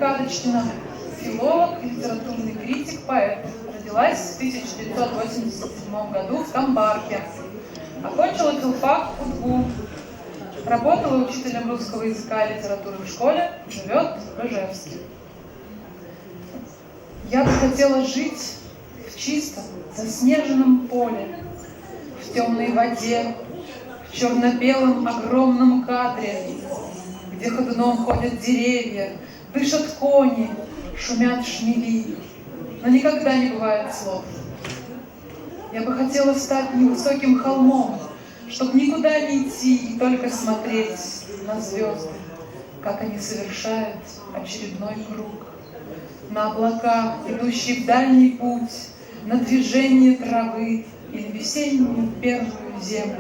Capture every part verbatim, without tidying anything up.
Кадочкина, филолог, литературный критик, поэт. Родилась в тысяча девятьсот восемьдесят седьмом году в Камбарке. Окончила филфак УдГУ. Работала учителем русского языка и литературы в школе, живёт в Ижевске. Я бы хотела жить в чистом, заснеженном поле, в тёмной воде, в чёрно-белом огромном кадре, где ходуном ходят деревья, дышат кони, шумят шмели, но никогда не бывает слов. Я бы хотела стать невысоким холмом, чтоб никуда не идти и только смотреть на звёзды, как они совершают очередной круг, на облака, идущие в дальний путь, на движение травы или весеннюю первую землю.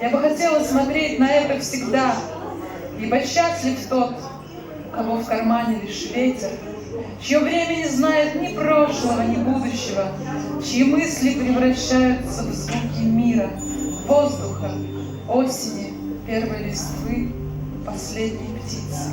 Я бы хотела смотреть на это всегда, ибо счастлив тот, у кого в кармане лишь ветер, чьё время не знает ни прошлого, ни будущего, чьи мысли превращаются в звуки мира, воздуха, осени, первой листвы, последней птицы.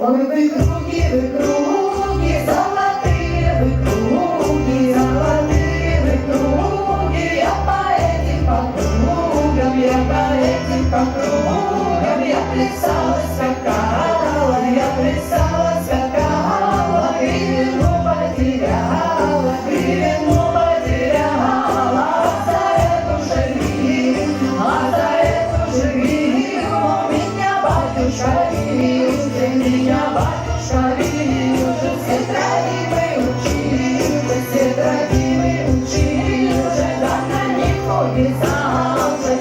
Ой, вы круги, вы круги, золотые вы круги, золотые вы круги, я по этим, по кругам, я по этим, по кругам, я плясала, скакала, я плясала, скакала, и вину потеряла, и вину потеряла, а за эту же вину, а за эту же вину меня батюшка бил, меня батюшка бил, все травимы учили, все травимы учили, да на них увязался.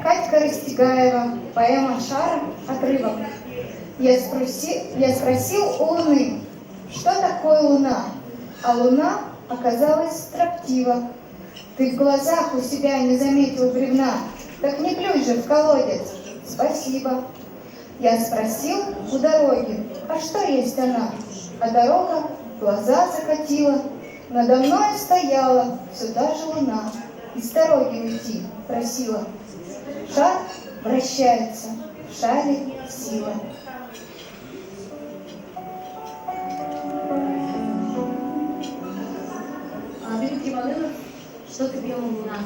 Катька Растегаева, поэма «Шара», отрывок. Я спроси-, я спросил у луны, что такое луна, а луна оказалась строптива. Ты в глазах у себя не заметил бревна, так не плюй же в колодец. Спасибо. Я спросил у дороги, а что есть она? А дорога глаза закатила. Надо мною стояла всё та же луна и с дороги уйти просила. Шар вращается, в шаре сила. А, Дмитрий Валеров, что тебе луна?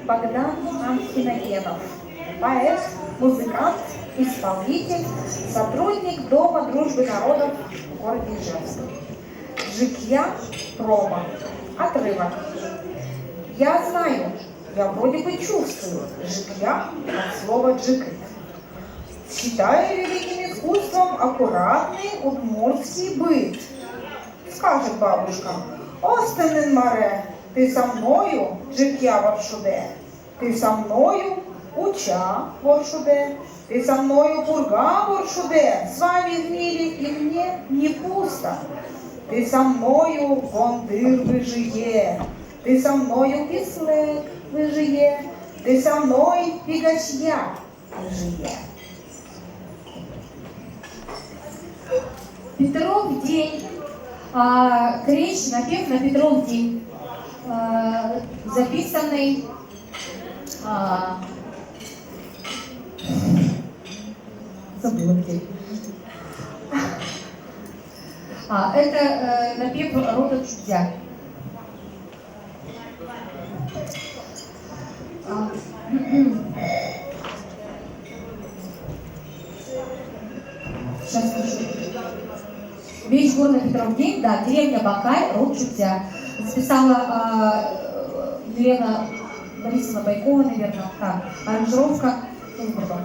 Богдан Анхиногенов, поэт, музыкант, исполнитель, сотрудник Дома дружбы народов в городе Ижевск. «Ӝикъя», промо. Отрывок. Я знаю, я вроде бы чувствую ӝикъя от слова «ӝикыт». Считаю великим искусством аккуратный удмуртский быт. Скажет бабушка: «Ост тыныд, Инмаре, ты со мною, ӝикъя воршудэ. Ты со мною, уча воршудэ. Ты со мною, пурга воршудэ. С вами в мире и мне не пусто. Ты со мною, гондыр выжые. Ты со мною, кислэк, выжые, ты со мной, пигасья, выжые. Петров день. А, крезь, напев на Петров день. А, записанный, а, забыла где. А, это, э, напев рода Чудзя. А, сейчас скажу. Весь город Петров день, да, деревня Бакай, род Чудзя. Записала, а, Елена Борисовна Байкова, наверное, так, аранжировка Кулбурба.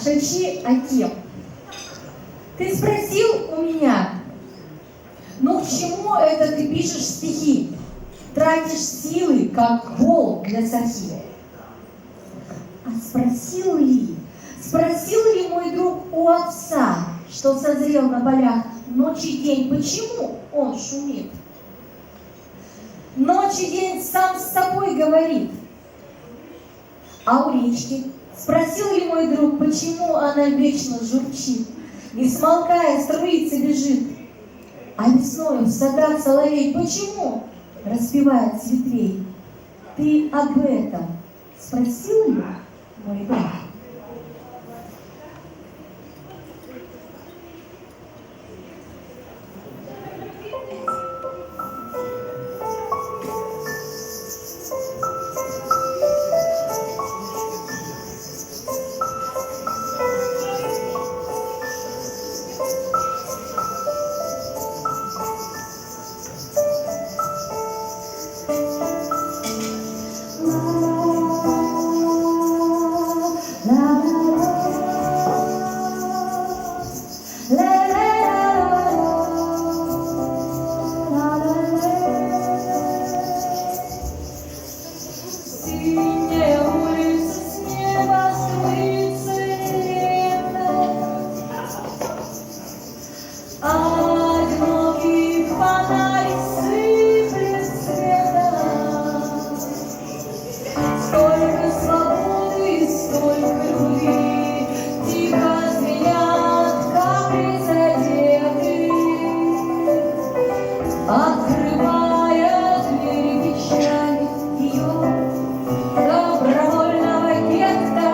Чачи Аким. Ты спросил у меня, ну к чему это ты пишешь стихи, тратишь силы, как вол для сахи? А спросил ли, спросил ли мой друг у отца, что созрел на полях, ночь и день, почему он шумит? Ночь и день сам с собой говорит. А у речки спросил ли мой друг, почему она вечно журчит, не смолкая струится, бежит? А весною в садах соловей почему распевает с ветвей? Ты об этом спросил ли, мой брат? Одинокий фонарь сыплет светом. Столько свободы, столько любви, тихо звенят капли задеты, открывая двери печали её добровольного гетто.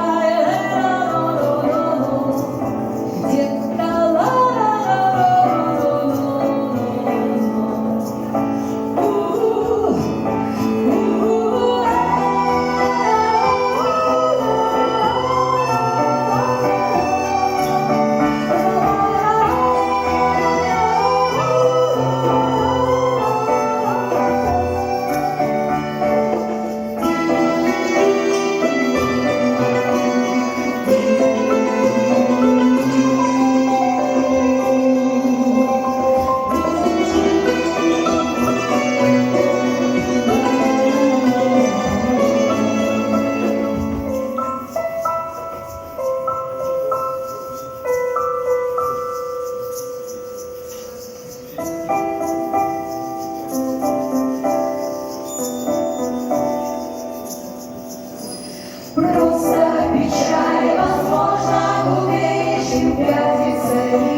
Просто печаль, возможно, глупее, чем пятница, и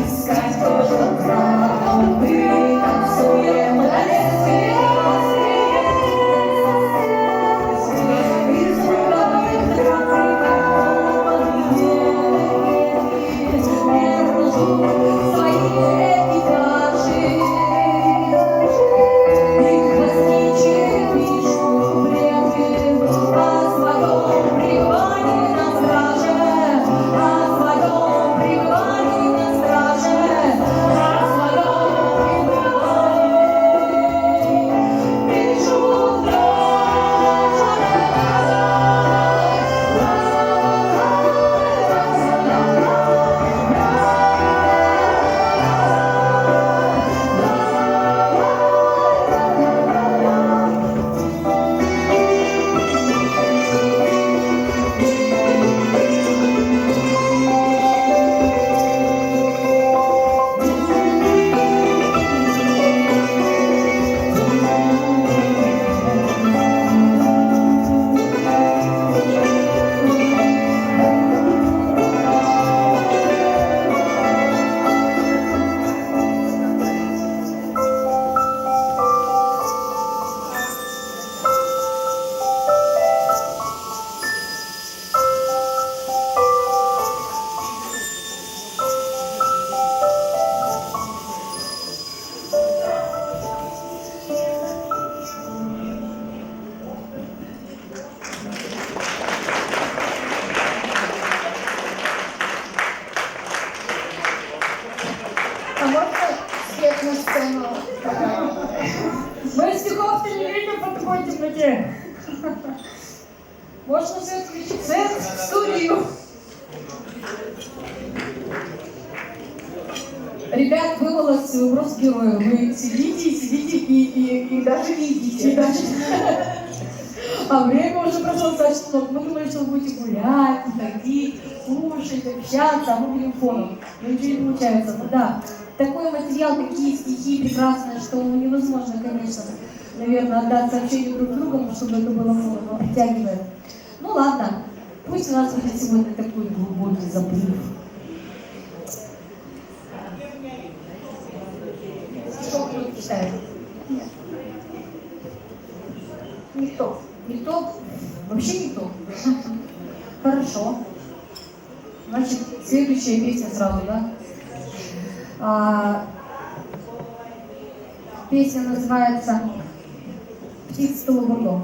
искать только правду мы танцуем на лезвии. Из луговых тропинок. А можно свет на сцену? Мы стихов-то не видим по такой темноте. Можно свет включить? Свет в студию. Ребят, вы молодцы, вы просто герои. Вы сидите и сидите, и, и, и даже не едите. И даже... А время уже прошло достаточно много. Мы думали, что вы будете гулять, выходить, кушать, общаться, а мы будем фоном. Ну, ничего не получается. Ну да, такой материал, такие стихи прекрасные, что, ну, невозможно, конечно, наверное, отдаться общению друг с другом, чтобы это было много, но притягивает. Ну ладно, пусть у нас будет сегодня такой глубокий заплыв. Стишок кто-то читает? Нет. Никто. Никто? Вообще никто? Хорошо. Значит, следующая песня сразу, да? А, песня называется «Птица тылобурдо».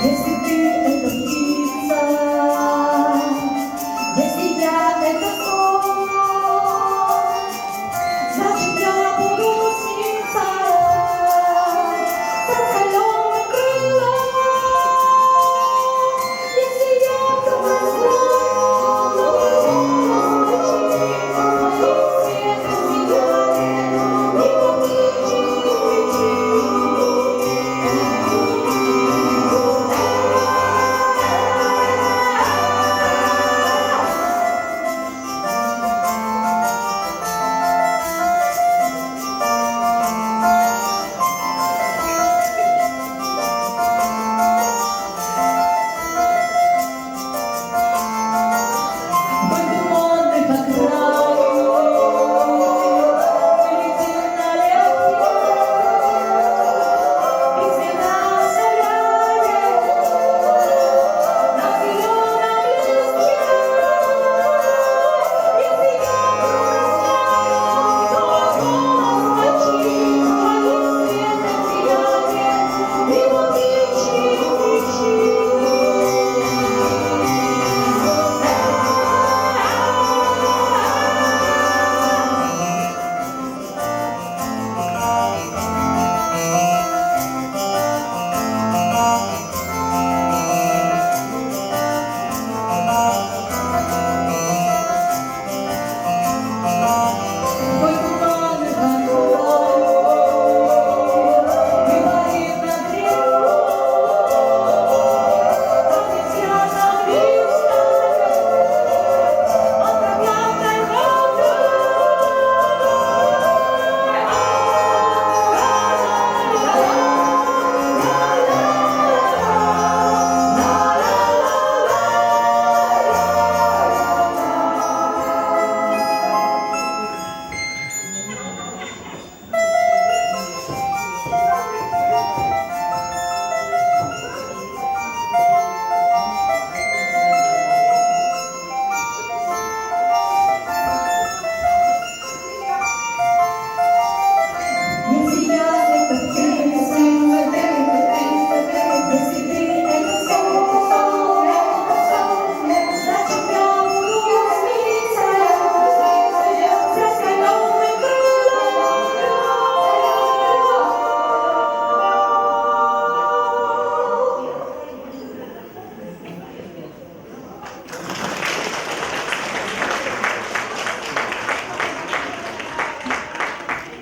Если ты — это птица, если я — это сон, значит, я буду сниться с раскалённым крылом.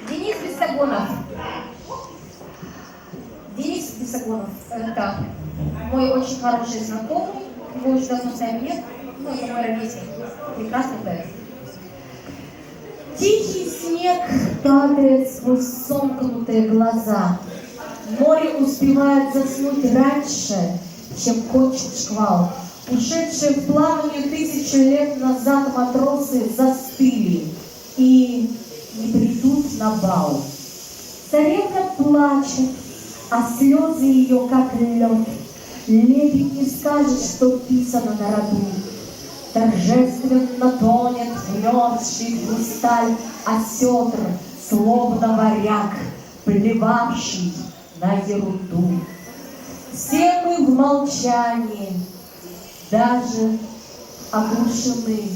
Денис Бесогонов. Денис Бесогонов, это мой очень хороший знакомый, его уже давно с нами нет, ну, это мой ровесник, прекрасный поэт. Тихий снег падает сквозь сомкнутые глаза. Море успевает заснуть раньше, чем кончит шквал. Ушедшие в плавание тысячу лет назад матросы застыли и не придут на бал. Царевна плачет, а слёзы её как лёд. Лебедь не скажет, что писано на роду. Торжественно тонет вмёрзший в хрусталь осётр, словно варяг, плевавший на ерунду. Все мы в молчании, даже оглушены.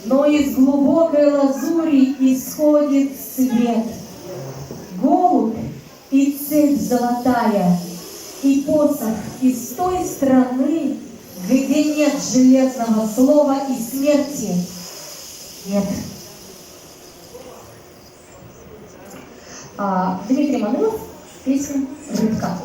Но из глубокой лазури исходит свет. Голубь и цепь золотая, и посох из той страны, где нет железного слова и смерти нет. А, Дмитрий Манылов, песня «Рыбка».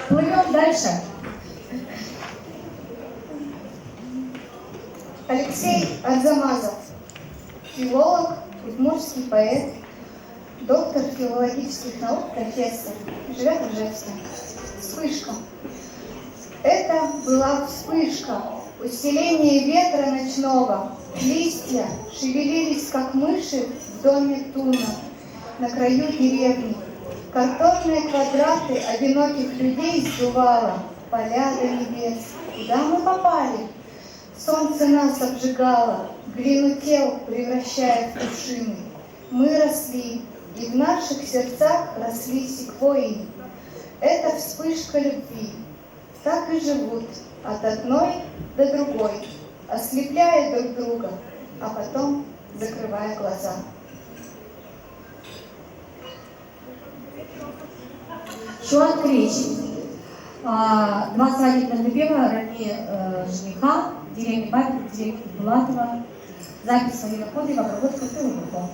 Плывём дальше. Алексей Арзамазов, филолог, удмуртский поэт, доктор филологических наук, профессор, живёт в Ижевске. Вспышка. Это была вспышка, усиление ветра ночного. Листья шевелились, как мыши в доме Туна, на краю деревни. Картонные квадраты одиноких людей сдувало, поля до небес. Куда мы попали? Солнце нас обжигало, глину тел превращая в кувшины. Мы росли, и в наших сердцах росли секвойи. Это вспышка любви. Так и живут от одной до другой, ослепляя друг друга, а потом закрывая глаза. Шуан крезь. А, два свадебных напева Рами, э, жениха, деревня Бабин, деревня Булатова. Запись Марина Ходыева, обработка Тылыбухо.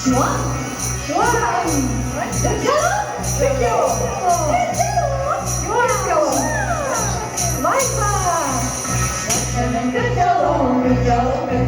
Шуан? Шуан! Кырӟалом? Кырӟалом! Кырӟалом! Кырӟалом! Свадьба! Кырӟалом, кырӟалом, кырӟалом!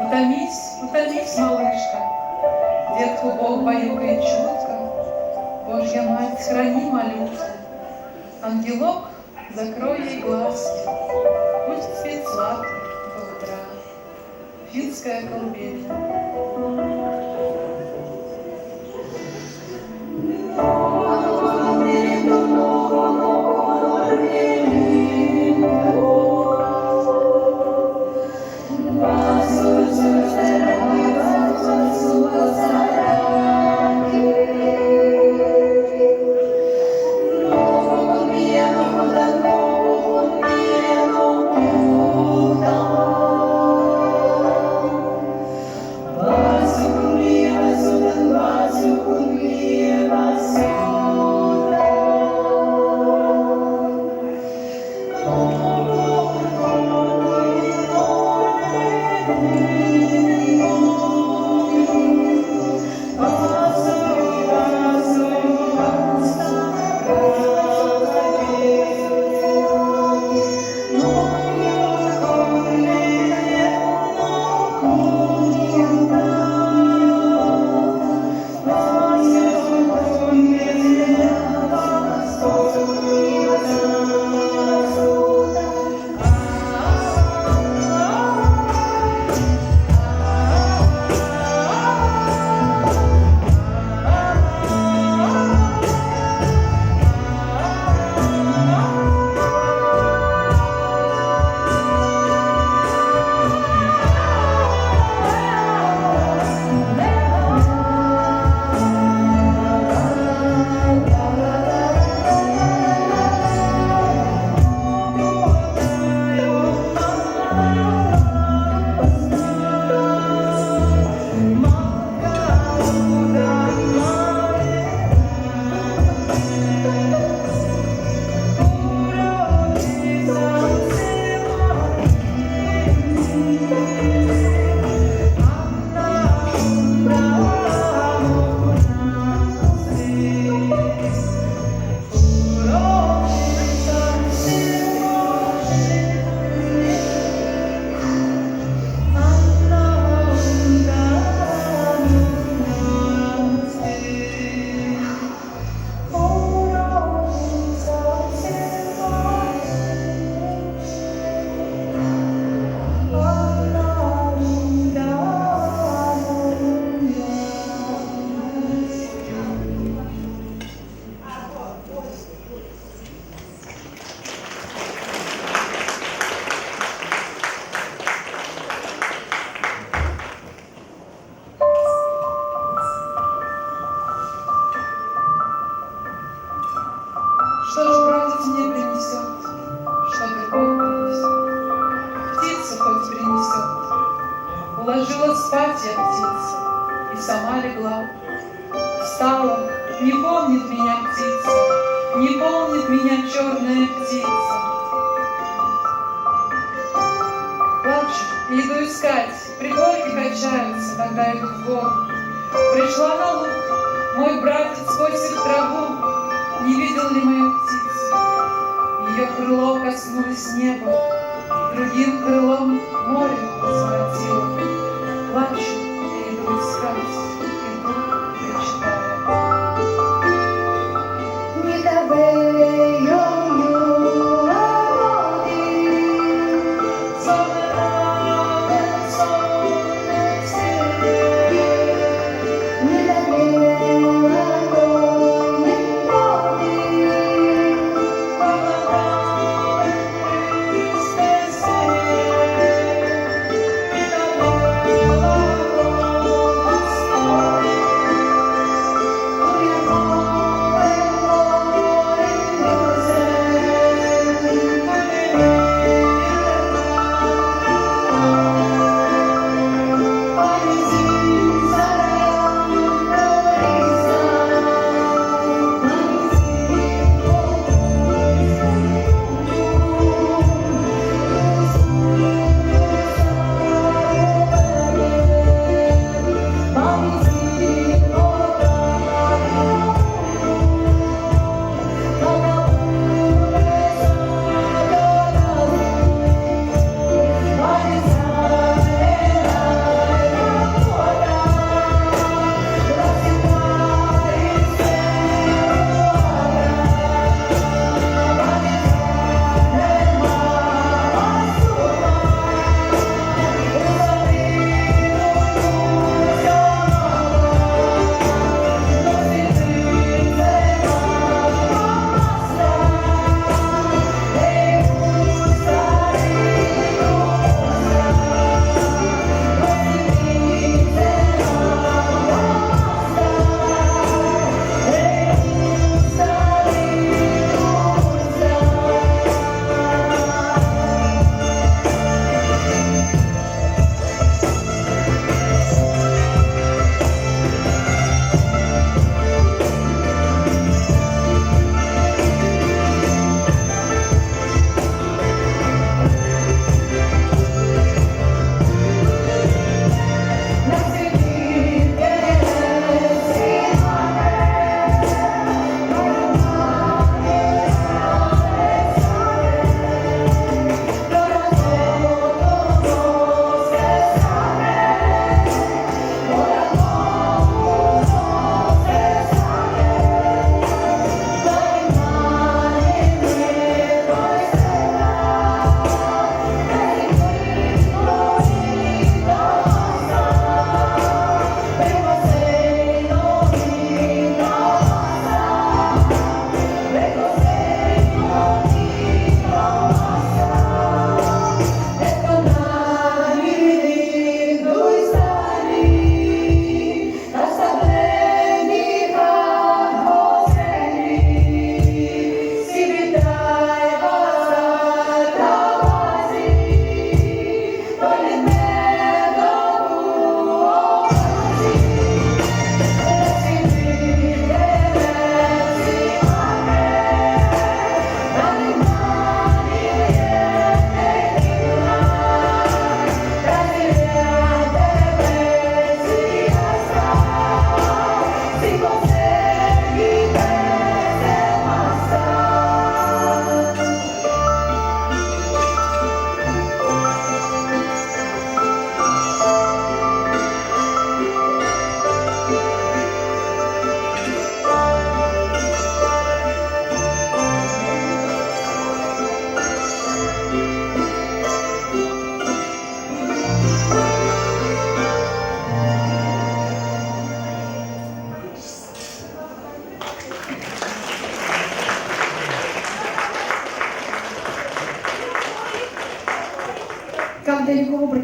Утомись, утомись, малышка. Дед Кубок баюкает чутко. Божья мать, храни малютку. Ангелок, закрой ей глазки. Пусть спит сладко до утра. Финская колыбель. Что ж братец мне принесёт, что другой принесёт? Птицу хоть принесёт. Уложила спать я птицу и сама легла. Встала, не помнит меня птица, не помнит меня чёрная птица. Плачу, иду искать, пригорки качаются, когда иду в гору. Пришла на луг, мой братец косит траву, не видел ли мою птицу? Её крыло коснулось неба, другим крылом море взворотило. Плачу, иду искать, иду, причитаю.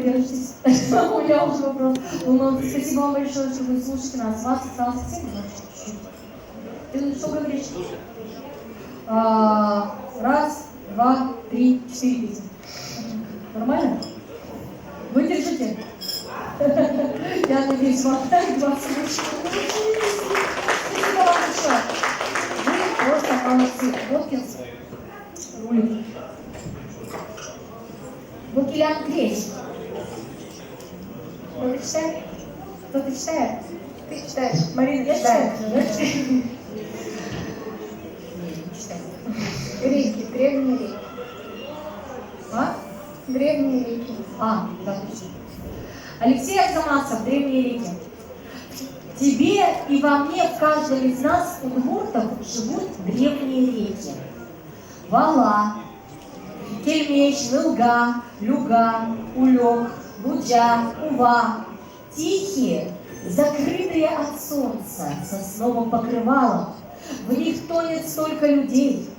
У меня уже вопрос. Ну, спасибо вам большое, что вы слушаете нас. Вас осталось семь минут. Ты что говоришь? А, раз, два, три, четыре, пять. Нормально? Выдержите? Я надеюсь, вам, вам слышно. Спасибо вам большое. Вы просто молодцы. Воткинс. Рулит. Букилян крезь. Кто-то читает? Кто-то читает? Ты читаешь. Марина, я читаю. Я читаю. Реки, древние реки. А? Древние реки. А, да, точно. Алексей Арзамасов, «Древние реки». В тебе и во мне, в каждом из нас, удмуртов, живут древние реки. Вала, Кельмеч, Нылга, Люга, Улёк, Лудӟа, Ува. Тихие, закрытые от солнца сосновым покрывалом. В них тонет столько людей.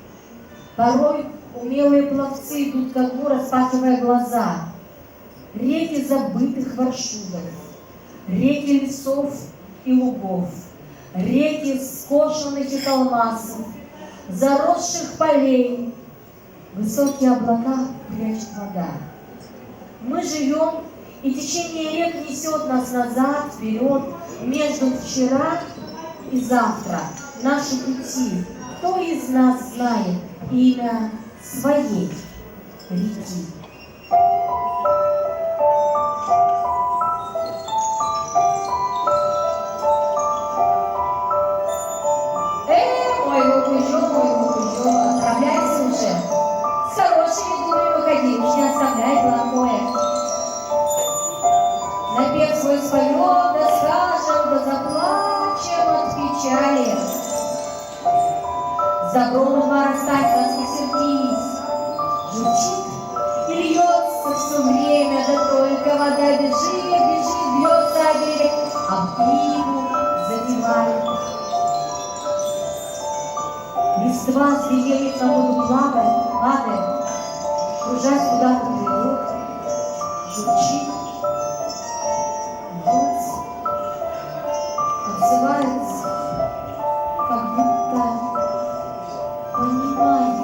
Порой умелые пловцы идут ко дну, распахивая глаза. Реки забытых маршрутов, реки лесов и лугов, реки скошенных италмасов, заросших полей. Высокие облака прячет вода. Мы живём, и течение рек несёт нас назад, вперёд, между вчера и завтра, наши пути. Кто из нас знает имя своей реки? Э, мой лукузё, мой лукузё, отправляйся уже. С хорошими думами выходи, уж не оставляй плохое. Напев свой споём, да скажем, да заплачем от печали. За громом мара стать нас не сердись. Журчит и льётся всё время, да только вода бежит, бежит, бьётся о берег, а в гриву задевает. Листва с деревьев на воду плавает, падает, кружась куда-то бредёт, журчит, льётся, отзывается, как будто понимает.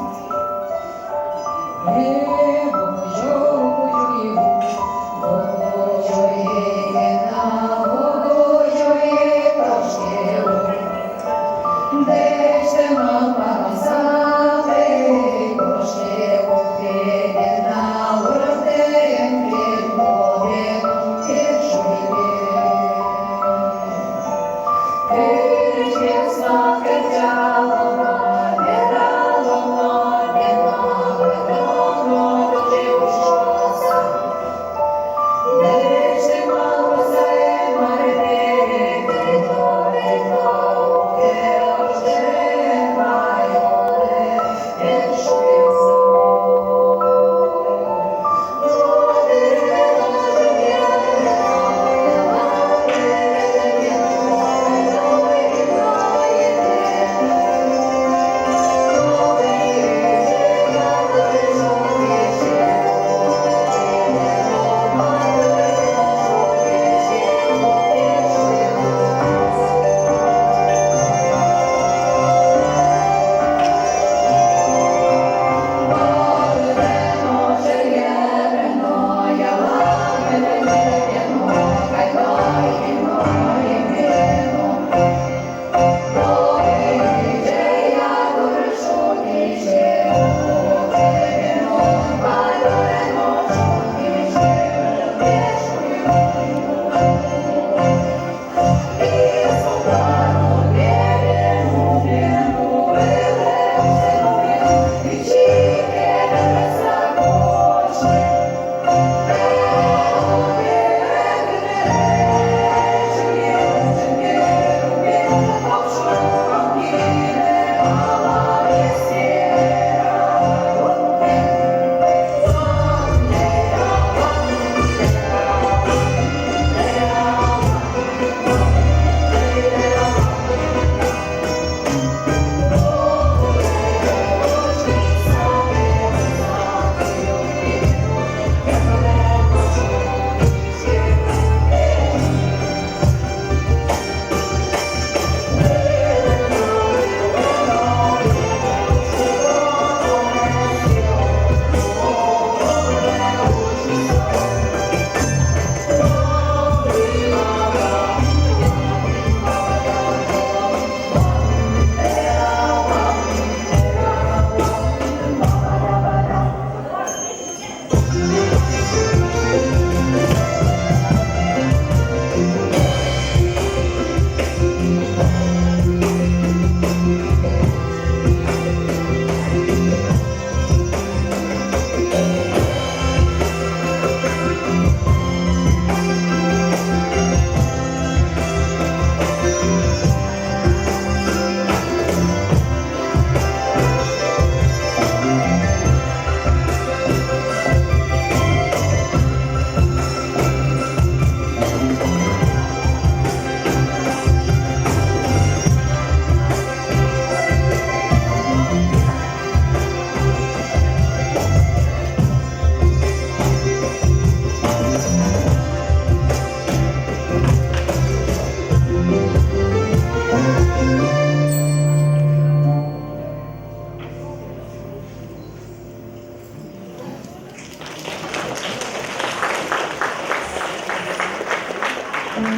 Ну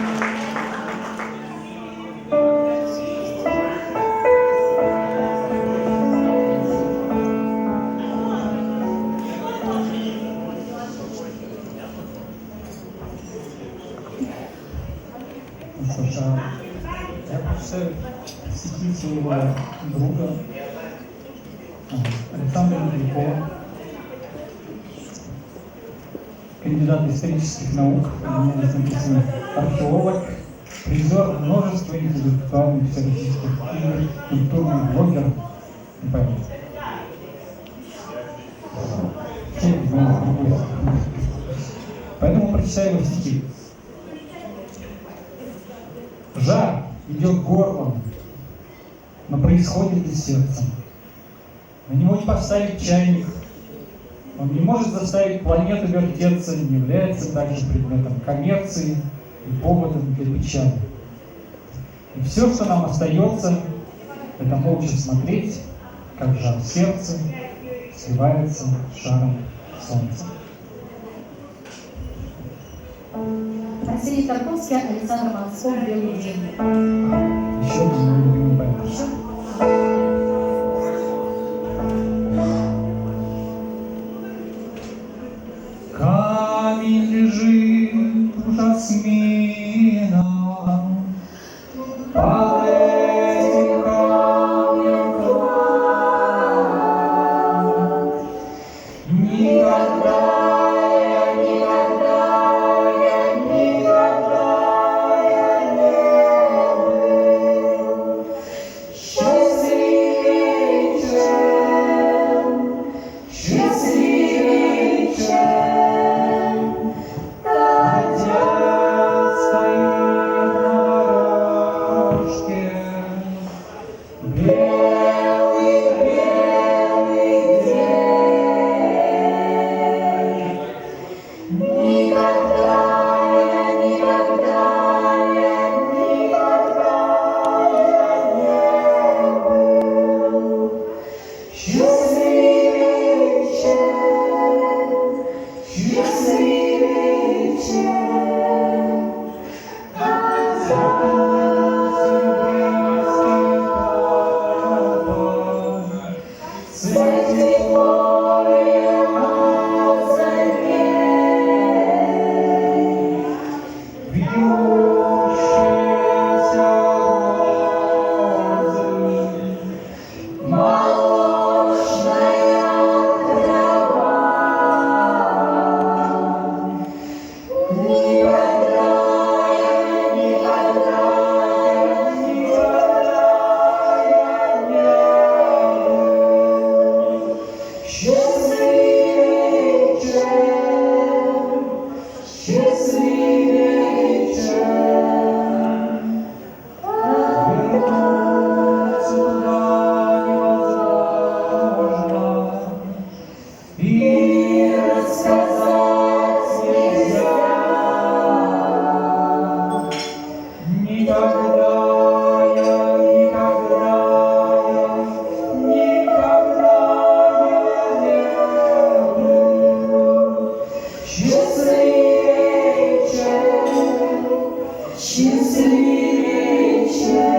что ж, а я прочитаю стихи своего друга, а, Александра Митрюкова, кандидата исторических наук, у меня здесь написано археолог, призёр множества интеллектуальных всероссийских игр, культурный блогер и поэт. Поэтому прочитаю его стихи. Жар идёт горлом, но происходит и сердцем. На него не поставить чайник, он не может заставить планету вертеться, не является также предметом коммерции и поводом для печали. И всё, что нам остаётся, это молча смотреть, как жар в сердце сливается с жаром солнца. Арсений Тарковский, Александр Мансков, «Белый день». Ещё один мой любимый поэт. Ещё? Камень лежит у жасмина, под этим камнем клад. Никогда я, никогда я, никогда я не был счастливее, чем, счастливее, чем та дерзкая на дорожке. Белый, белый день. Никогда я, никогда я, никогда я не был счастливее, чем, счастливее, чем И рассказать нельзя. Никогда я, никогда я, никогда я не был счастливее, чем, счастливее, чем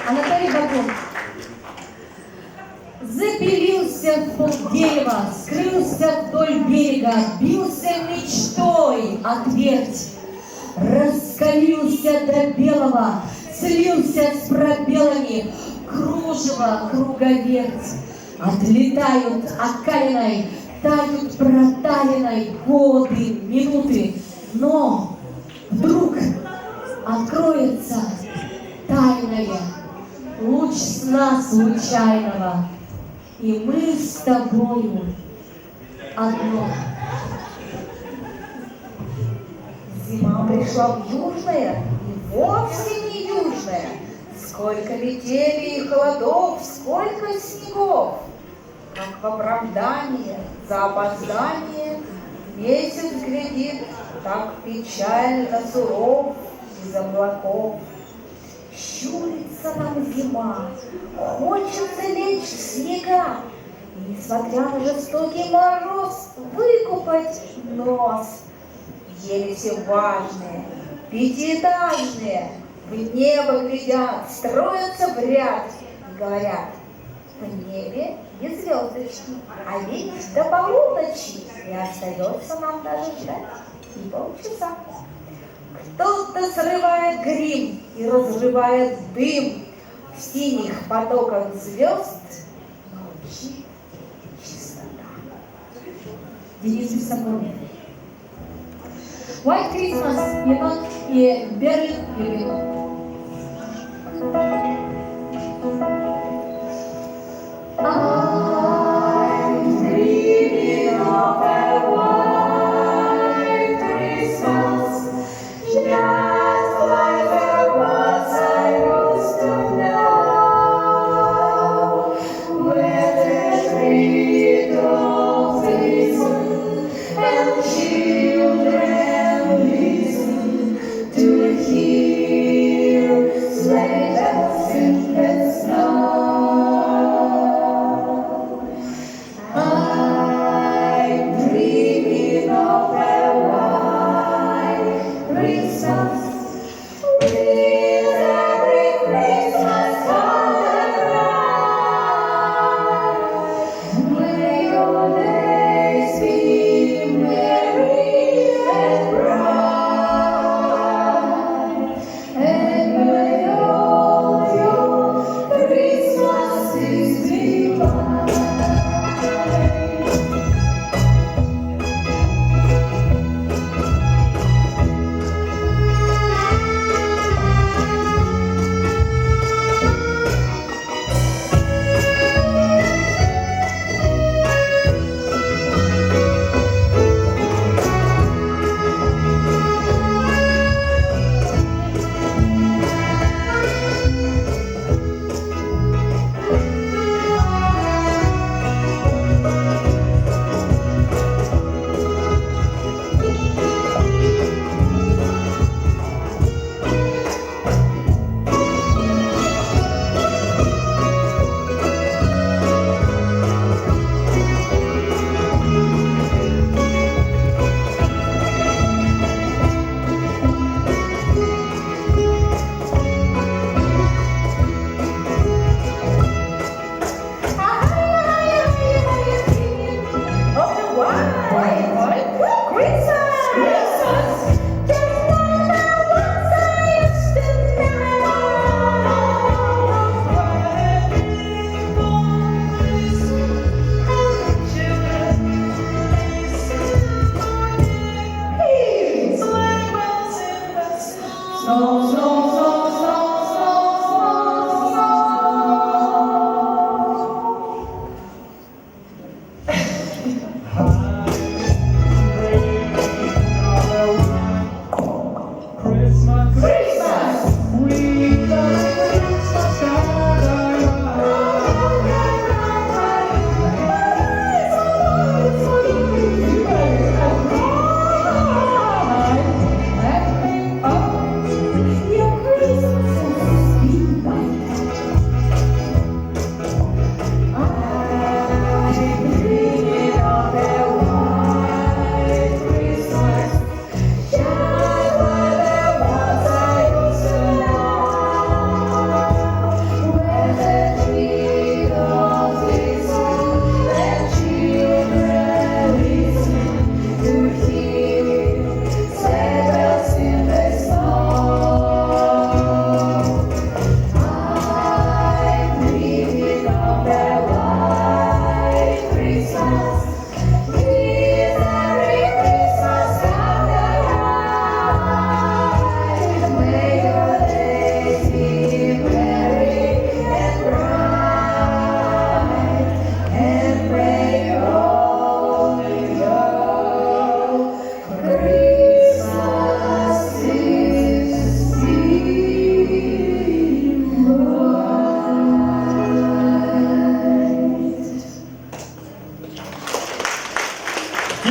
Анатолий Бакун. Запилился в пук дерева, скрылся вдоль берега, бился мечтой о твердь. Раскалился до белого, слился с пробелами, кружево круговерть. Отлетают окалиной, тают проталиной годы, минуты, но вдруг откроется тайное, луч сна случайного, и мы с тобою одно. Зима пришла в Южное, и вовсе не южное. Сколько метелей и холодов, сколько снегов! Как в оправдание за опоздание месяц глядит так печально, суров из облаков. Щурится нам зима, хочется лечь в снега, и, несмотря на жестокий мороз, выкупать нос. Ели все важные, пятиэтажные, в небо глядят, строятся в ряд и говорят: «В небе есть звёздочки, а ведь до полуночи и остаётся нам даже ждать и полчаса». Кто-то срывает грим и разрывает дым, в синих потоках звёзд молчит чистота. Денис Бесогон. White Christmas, Иван и Берлин Юрьев. I'm dreaming of a white Christmas, just like the ones I used to know, where the treetops glisten and children listen to hear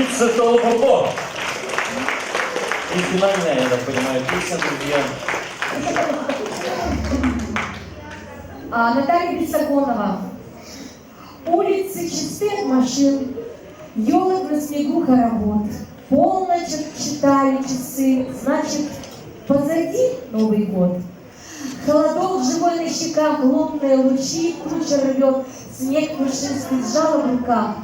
Святого Бурбо. И финальная, я так понимаю, песня, друзья. А, Наталья Бесогонова. Улицы чисты от машин, ёлок на снегу хоровод. Полночь отсчитали часы, значит, позади Новый год. Холодок живой на щеках, лунные лучи тучи рвёт, снег пушистый сжало в руках.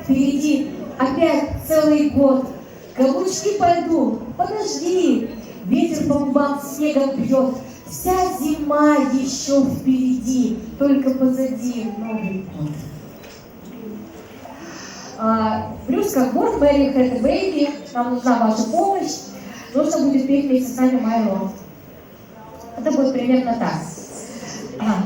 Впереди опять целый год. Каблучки по льду, подожди, ветер по губам снегом бьёт. Вся зима ещё впереди, только позади Новый год. А, Брюс Кокбурн, Mary Had a Baby, нам нужна ваша помощь. Нужно будет петь вместе с нами My Lord. Это будет примерно так. Ага.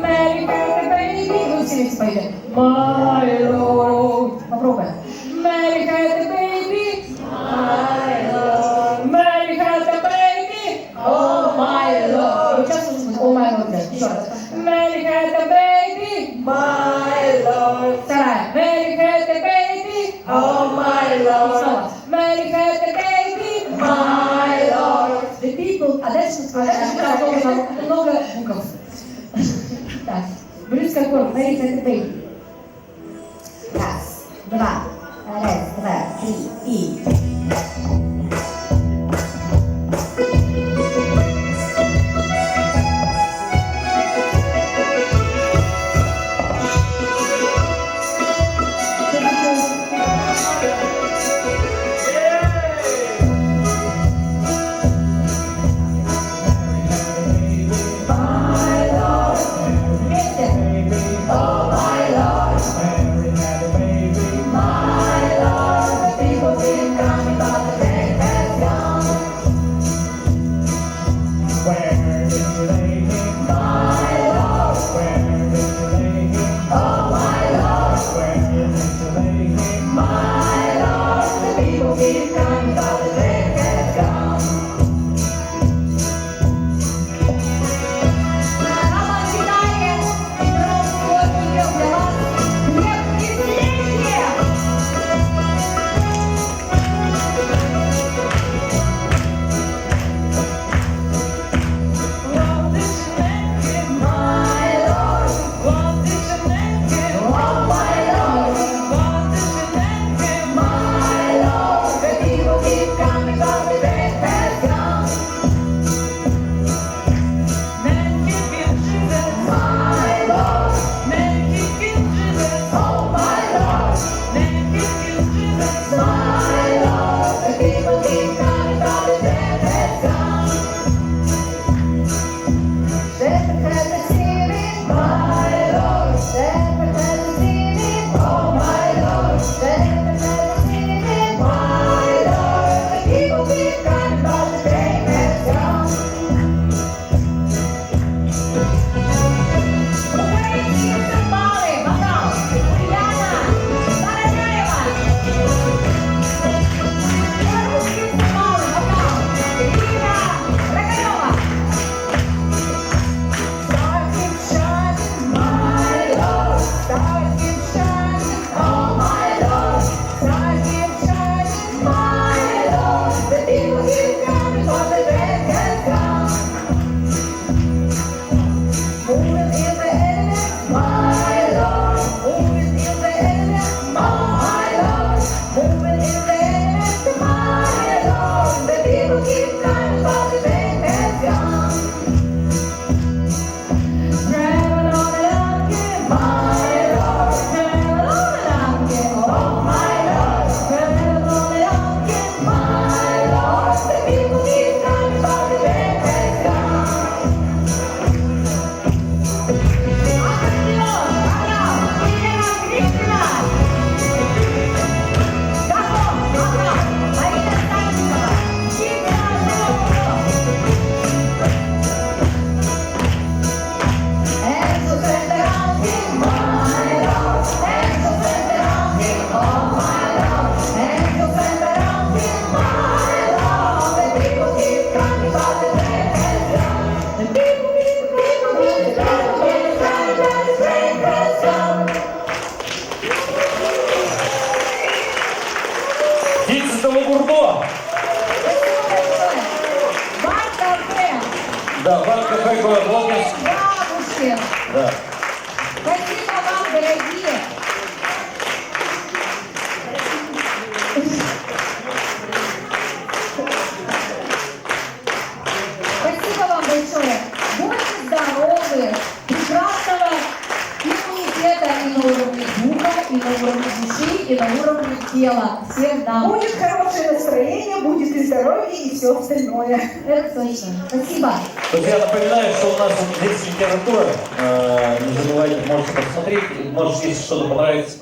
Mary had a baby. Вы все вместе поете. My Lord. Попробуем. Mary had a baby. My Lord. Mary had a baby. Oh my Lord. Вот сейчас нужно будет Oh my Lord. Ещё раз. Mary had a baby. My Lord. Вторая. Mary had a baby. Oh my Lord. И снова. Mary had a baby. My Lord. The people. А дальше, а дальше у нас много, много букв. Так. Брюс Кокбурн, Mary had a baby. Раз, два, раз, два, три и... Бабушкин. Да. Спасибо вам, дорогие. Спасибо вам большое. Будьте здоровы, прекрасного иммунитета и на уровне духа, и на уровне души, и на уровне тела. Всем нам. Будет хорошее настроение, будет и здоровье, и все остальное. Это точно. Спасибо. Друзья, напоминаю, что у нас здесь литература. Э, не забывайте, можете посмотреть, может, если что-то понравится,